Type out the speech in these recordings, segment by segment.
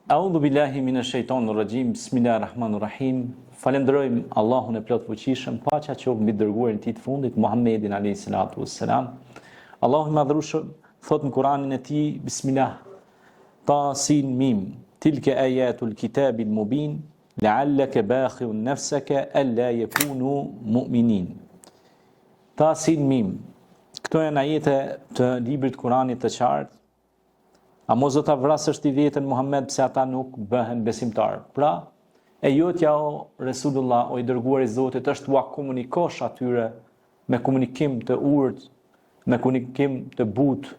A'udhu billahi minash shaitanir rajim. Bismillahirrahmanirrahim. Falënderojmë Allahun e plotfuqishëm, paqja qoftë mbi të dërguarin e tij të fundit, Muhammedin alayhi salatu wassalam. Allahu i madhërueshëm thotë në Kur'anin e tij, Bismillah. Ta sin mim, tilke ayatul kitabil mubin, la'allaka bakhi'un nafsaka alla yakunu mu'minin. Ta sin mim. Këto janë ajete të librit Kur'anit të qartë A mos do ta vrasësh ti veten Muhammed pse ata nuk bëhen besimtarë? Pra, e jotja o Resulullah, o i dërguar i Zotit, është t'ua komunikosh atyre me komunikim të urtë, me komunikim të butë,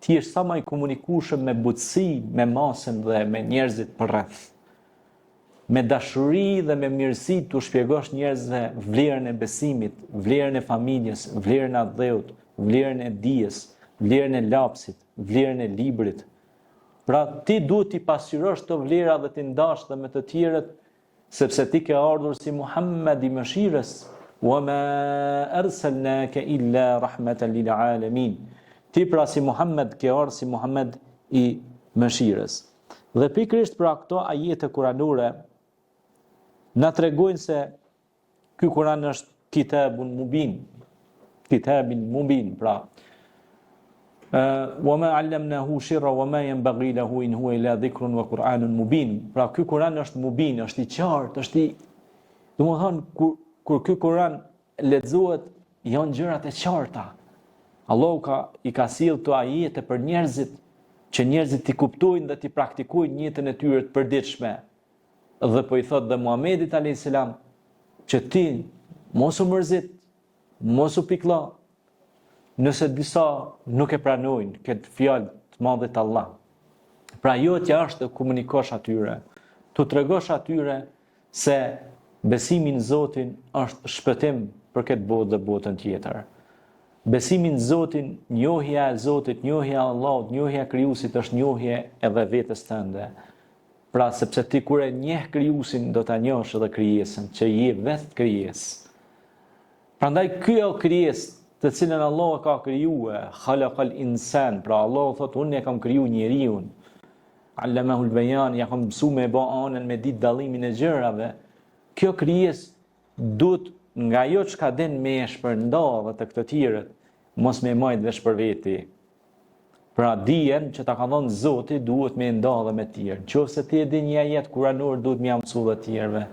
të jesh sa më i komunikueshëm me butësi, me masën dhe me njerëzit përreth. Me dashuri dhe me mirësi t'u shpjegosh njerëzve vlerën e besimit, vlerën e familjes, vlerën e atdheut, vlerën e dijes, vlerën e lapsit, vlerën e librit. Pra ti duhet t'i pasqyrosh këto vlera dhe t'i ndash dhe me të tjerët, sepse ti ke ardhur si Muhammed i mëshirës, wa ma arsalnaka illa rahmatan lil alamin. Ti pra si Muhammed ke ardhur si Muhammed i mëshirës. Dhe pikërisht pra këto ajete kuranore na tregojnë se ky Kuran është kitabun mubin, kitabin mubin, pra wa ma allamnahu shi'ra wa ma yanbaghi lahu in huwa illa dhikrun wa qur'anun mubin. Pra ky Kuran është mubin, është i qartë, është i domethënë kur kur ky Kuran lexohet janë gjërat e qarta. Allahu ka i ka sjellë këto ajete për njerëzit që njerëzit t'i kuptojnë dhe t'i praktikojnë në jetën e tyre të përditshme. Dhe po i thotë dhe Muhamedit alayhis salam që ti mos u mërzit, mos u pikllo, nëse disa nuk e pranojnë këtë fjalë të madhit Allah. Pra jotja është të komunikosh atyre, t'u tregosh atyre se besimi në Zotin është shpëtim për këtë botë dhe botën tjetër. Besimi në Zotin, njohja e Zotit, njohja e Allahut, njohja e Krijuesit është njohje edhe vetes tënde. Pra, sepse ti kur e njeh Krijuesin, do ta njohësh edhe krijesën, që je vetë krijesë. Prandaj kjo krijesë të cilën Allahu e ka krijue, khalaqal insan, pra Allahu thotë unë e kam kriju njeriun. Allamahul bayan, ja kam mësu me ba anën me ditë dallimin e gjërave. Kjo krijesë duhet nga ajo çka din me e shpërnda dhe tek të tjerët, mos me majt veç për veti. Pra dijen që ta ka dhënë Zoti duhet me nda dhe me tjerë. Në qoftë se ti e din një ajet kuranor duhet me ja mësu dhe tjerëve.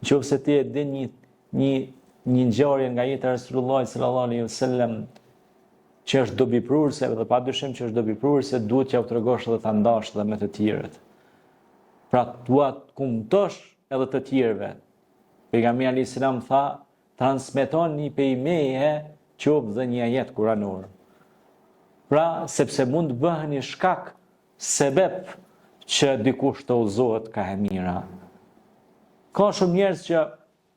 Në qoftë se ti e din një një një ngjarje nga jeta e Resulullahit sallallahu alaihi wasallam që është dobiprurëse dhe pa dyshim që është dobiprurëse, duhet t'jau tregosh dhe ta ndash dhe me të tjerët. Pra t'ua kumtosh edhe të tjerëve. Pejgamberi alayhis salam tha, transmetoni pej meje qoftë dhe një ajet kuranor. Pra, sepse mund të bëheni shkak sebep që dikush të udhëzohet ka e mira. Ka shumë njerëz që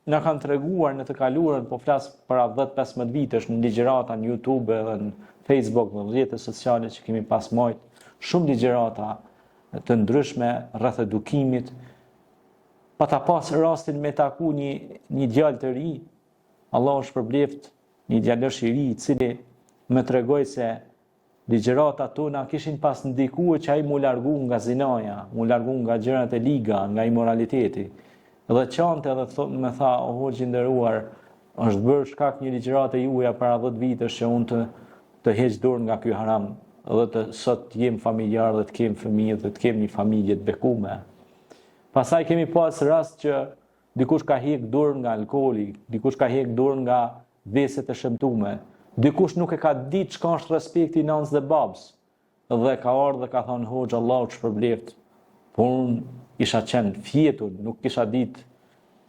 na kanë treguar në të kaluarën, po flas para 10-15 vitesh në ligjërata në YouTube dhe në Facebook dhe në rrjete sociale që kemi pas majt, shumë ligjërata të ndryshme rreth edukimit, Pata pas rastin me taku një, një djalë të ri, Allahu e shpërbleft, një djalosh i ri, i cili më tregoi se ligjëratat tona kishin pas ndikue që ai m'u largu nga zinaja, m'u largu nga gjërat e liga, nga imoraliteti. Dhe qante dhe thot, më tha, o hoxhë i nderuar, është bërë shkak një ligjëratë e juaja para 10 vitesh që unë të, të heq dorë nga ky haram dhe të sot të jem familjar dhe të kem fëmijë dhe të kem një familje të bekume. Pastaj kemi pas rast që dikush ka hjek dorë nga alkooli, dikush ka hjek dorë nga veset e shëmtume, dikush nuk e ka ditë çka është respekti i nanës dhe babës, dhe ka ardhë dhe ka thonë hoxhë Allahu të shpërbleft, por unë isha qenë fjetun, nuk kisha ditë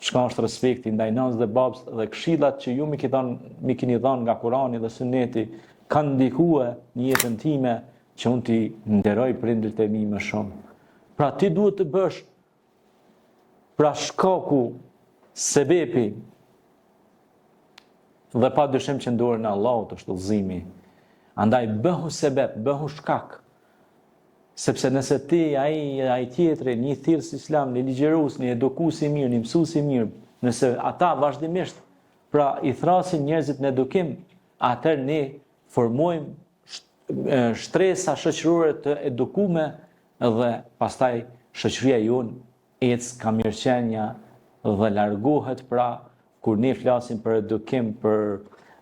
çka është respekti ndaj nanës dhe babës dhe këshillat që ju m'i ki dhanë, m'i kini dhanë nga Kurani dhe Sunneti kanë ndikue në jetën time që unë t'i nderoj prindrit e mi më shumë. Pra ti duhet të bësh pra shkaku sebepi dhe pa dyshim që në dorën e Allahut është udhëzimi. Andaj bëhu sebep, bëhu shkak. Sepse nëse ti, ai, ai tjetri, një thirrës islam, një ligjërues, një edukues i mirë, një mësues i mirë, nëse ata vazhdimisht pra i thrasin njerëzit në edukim, atëherë ne formojmë shtresa shoqërore të edukume dhe pastaj shoqëria jonë ecë ka mirëqenia dhe largohet pra kur ne flasim për edukim, për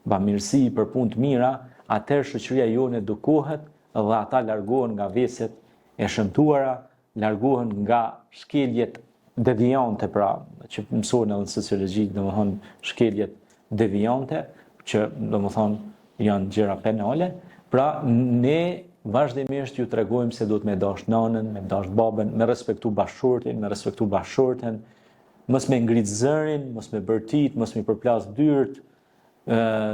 bamirësi, për punë të mira, atëherë shoqëria jonë edukohet dhe ata largohen nga veset e shëmtuara, largohen nga shkeljet devijante, pra, që mësohen edhe në sociologji, domethënë shkeljet devijante, që domethënë janë gjëra penale, pra ne vazhdimisht ju tregojmë se duhet me dashtë nanën, me dashtë babën, me respektu bashkëshortin, me respektu bashkëshorten, mos me ngrit zërin, mos me bërtit, mos me përplas dyert,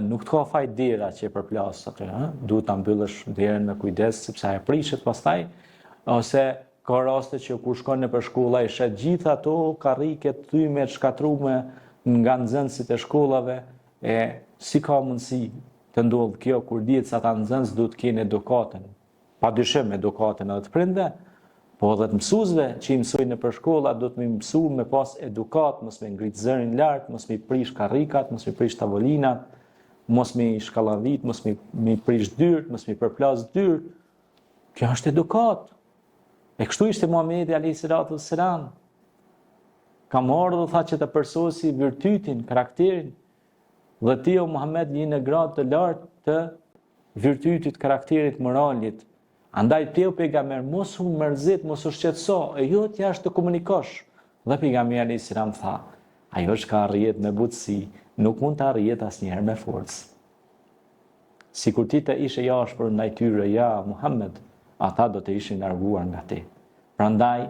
nuk të ka faj dera që e përplas atë, ë? Duhet ta mbyllësh derën me kujdes sepse ajo prishet pastaj ose ka raste që kur shkon nëpër shkolla i sheh gjithë ato karrike të thyme, të shkatrume nga nxënësit e shkollave e si ka mundësi të ndodhë kjo kur dihet se ata nxënës duhet të kenë edukatën Pa dyshim edukatën edhe të prindve, po edhe të mësuesve që i mësojnë nëpër shkolla duhet me mësu me pas edukatë, mos me ngrit zërin lart, mos me prish karrikat, mos me prish tavolinat, mos me shkallavit, mos me me prish dyert, mos me përplas dyert. Kjo është edukatë. E kështu ishte Muhamedi alayhi salatu wassalam. Kam ardhur tha që të përsosi virtytin, karakterin. Dhe ti o Muhammed je në gradë të lartë të virtytit, karakterit, moralit. Andaj ti o pejgamber mos u mërzit, mos u shqetëso, e jotja është të komunikosh. Dhe pejgamberi alayhis salam tha, ajo çka arrihet me butësi, nuk mund të arrihet asnjëherë me forcë. Sikur ti të ishe i ashpër ndaj tyre, ja Muhammed, ata do të ishin larguar nga ti. Prandaj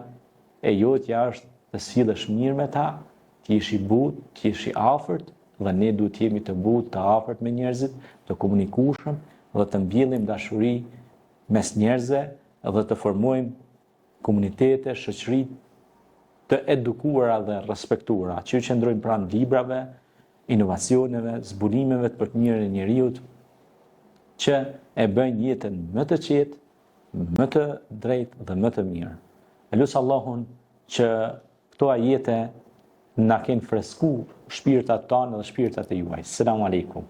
e jotja është të sillesh mirë me ta, të jesh i butë, të jesh i afërt dhe ne duhet të jemi të butë, të afërt me njerëzit, të komunikueshëm dhe të mbjellim dashuri mes njerëzve dhe të formojmë komunitete, shoqëri të edukuara dhe respektuara, që ju qëndrojnë pranë librave, inovacioneve, zbulimeve për të mirën e njeriut, që e bëjnë jetën më të qetë, më të drejtë dhe më të mirë. E lus Allahun që Këto ajete na kenë fresku shpirtat tanë dhe shpirtat e juaj. Selam aleikum.